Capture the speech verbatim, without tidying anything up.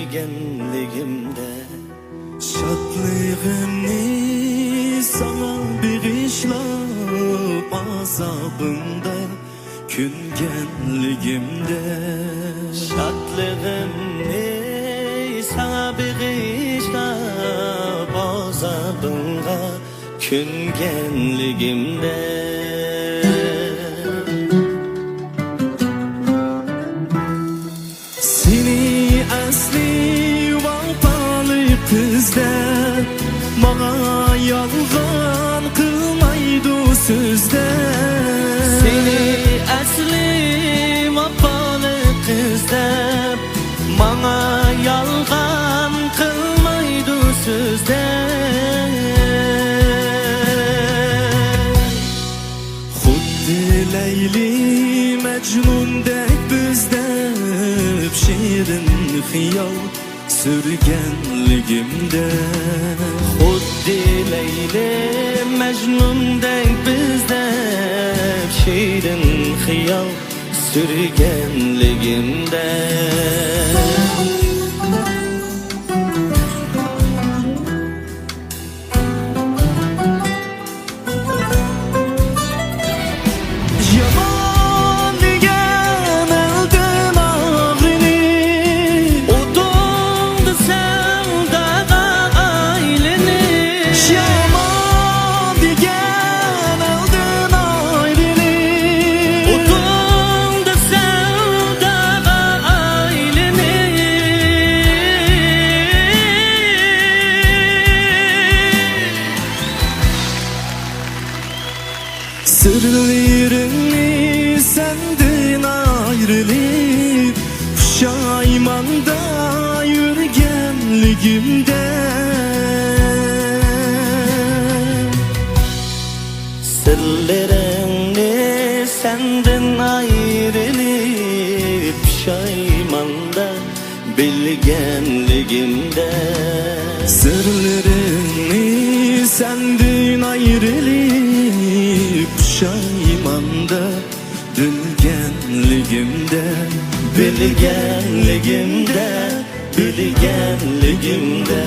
كۆرگەنلىكىمدە. شادلىقىمنى ساڭا بېغىشلاپ، ئازابىڭدا كۆنگەنلىكىمدە. شادلىقىمنى ساڭا بېغىشلاپ، ئازابىڭغا كۆنگەنلىكىمدە. سېنى ئەسلى ۋاپالىق قىز دەپ، ماڭا يالغان قىلمايدۇ سۆزلەپ. سېنى ئەسلى ۋاپالىق قىز دەپ، ماڭا يالغان قىلمايدۇ سۆزلەپ. خۇددى لەيلى مەجنۇندەك بىز دەپ شېرىن خىيال سۈرگەنلىكىمدە. خۇددى لەيلى مەجنۇندەك بىز دەپ شېرىن خىيال سۈرگەنلىكىمدە. يامان دېگەن ئەلدىن ئايرىلىپ، ئوتۇڭدا سەۋداغا ئايلىنىپ. يامان دېگەن ئەلدىن ئايرىلىپ، ئوتۇڭدا سەۋداغا ئايلىنىپ. سىرلىرىمنى سەندىن ئايرىلىپ، پۇشايماندا يۈرگەنلىكىمدە. سىرلىرىمنى سەندىن ئايرىلىپ، پۇشايماندا بىلگەنلىكىمدە. سىرلىرىمنى سەندىن ئايرىلىپ، پۇشايماندا بىلگەنلىكىمدە. بىلگەنلىكىمدە، بىلگەنلىكىمدە.